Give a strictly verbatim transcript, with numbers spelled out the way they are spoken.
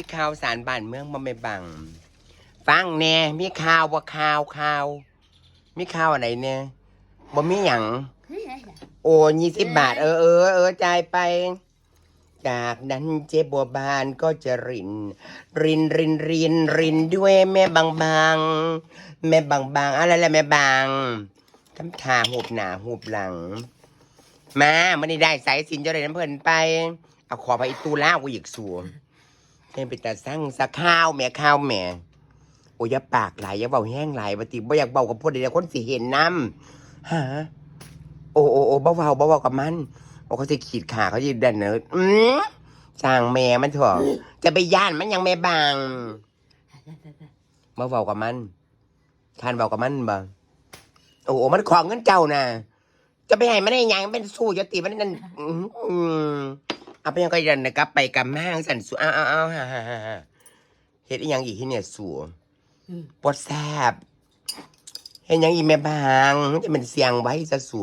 มีข่าวสารบ้านเมืองบ่แม่บัง ฟังแหน่ มีข่าวบ่ ข่าว ข่าว มีข่าวอันใดแหน่ บ่มีหยัง โอ้ ยี่สิบบาท เออ เออ เออ จ่ายไป จากนั้นเจ๊บัวบานก็จะริน ริน ริน ริน รินด้วยแม่บางบาง แม่บางบาง อะไรล่ะแม่บาง ทำท่าหูบหน้าหูบหลัง มา มื้อนี้ได้สายสิญจนได้นำเพิ่นไป เอาขอไปอีตูลาวกูอีกสู เพิ่นเป็นตาสั่งซะ ข่าวแหม ข่าวแหม โอ้ย อย่าปากหลาย อย่าเว้าแฮงหลาย ว่าติ บ่อยากเว้ากับผู้ใด คนสิเห็นนำ ฮะ โอ้ โอ้ โอ้ บ่เว้า บ่เว้ากับมัน โอ้ เขาสิขีดขา เขาสิดันเนิด อืม ช่างแม่มันเถาะ จะไปย้านมันหยังแม่บาง บ่เว้ากับมัน คานเว้ากับมันบ่ โอ้ โอ้ มันขอเงินเจ้าน่ะ จะไปให้มันได้หยัง เป็นสู้จะติมันนั่น อืม อืม เอาไปยังก็ยันกลับไปกลับมาจั่งซั่นสู เอา เอา เอา ฮ่า ฮ่า ฮ่า ฮ่า เฮ็ดอีหยังอีกที่เนี่ยสู อืม ปวดแสบ เฮ็ดหยังอีแม่บาง มันจะเป็นเสียงไว้ซะสู